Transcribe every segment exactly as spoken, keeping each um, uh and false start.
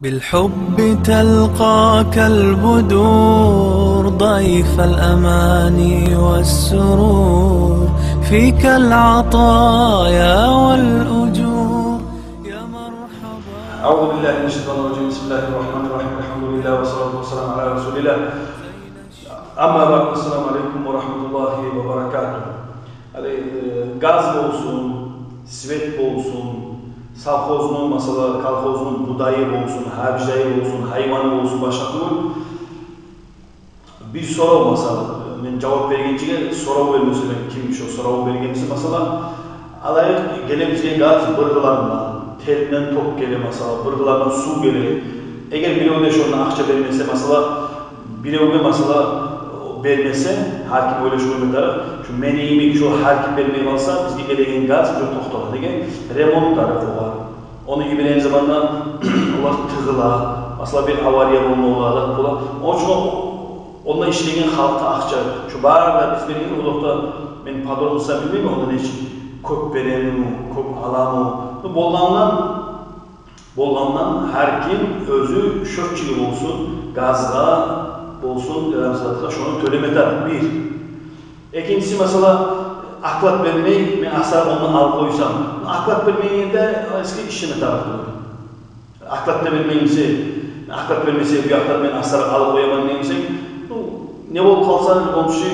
بالحب تلقاك البدور ضيف الأماني والسرور، فيك العطايا والأجور. يا مرحبا. أعوذ بالله من الشيطان الرجيم. بسم الله الرحمن الرحيم. الحمد لله والصلاة والسلام على رسول الله. أما بعد، السلام عليكم ورحمة الله وبركاته. Гьали, э, газ болсун, свет болсун, совхозну, масала, колхозну будайы болсун, гьабижайы болсун, гьайваны болсун, башгъа тюгюл. Бир сорав, масала, мен жавап бергенчеге сорав бермесе, мен ким шо сорав берген буса, масала, алайыкъ, геле бизге газ бир къырларындан, телден ток геле, масала, бир къырларындан сув геле. Эгер бирев де шондан акъча бермесе, масала, биревге, масала, бермесе, гьар ким ойлашып къойма тарыкъ. Шу мени йимик шо гьар ким бермей къалса, бизге гелеген газ уже токътагъан деген ремонт тарыкъ огъар. Ону йибереген заманда олар тыгъыла, масала, бир авария болма бола, зат бола. Ону учун онда ишлеген халкъгъа акъча, шу бары да биз берген, олар да, мен подробностларын билмеймен, онда нечик, кёп береми, кёп алама. Ну, болгъандан, болгъандан гьар ким оьзю счётчиги болсун, газгъа болсун, ярамсыз затгъа, шону тёлеме тарыкъ, бир. Экинчиси, масала, оклад бермей, мен асарыкъ ондан алып къойсам. Оклад бермейгенде эски ишлеме тарыкъ бола. Оклад да бермей буса, оклад бермесе, бу якъдан мен асарыкъ алып къояман дей бусанг, ну, не болуп къалса, любом случае,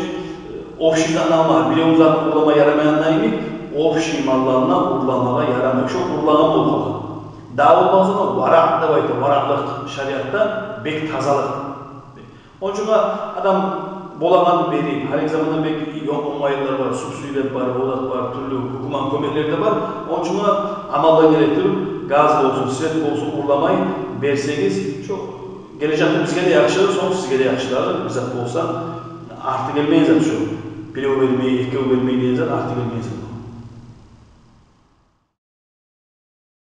общий затны алма, биревню затын урлама ярамайгъан йимик, общий малланы урламагъа ярамай. Шо урлагъан болуп къалгъан. Дагъы болмаса, варакъ деп айта, варакълыкъ шариатда бек тазалыкъ. Ону учун адам болагъанын берип, гьар заманда бек ёкъ, онгайлар бар, субсидиялар бар, олар бар, тюрлю гьукумат кёмеклери де бар. Ону учун амалдан геле туруп, газ болсун, свет болсун, урламай берсегиз, шо гележекде бизге де яхшы, сонг сизге де яхшы дагъы, бир зат болса, арты гелмейген зат шо. Бирев бермей, экев бермей деген зат арты гелмейген зат.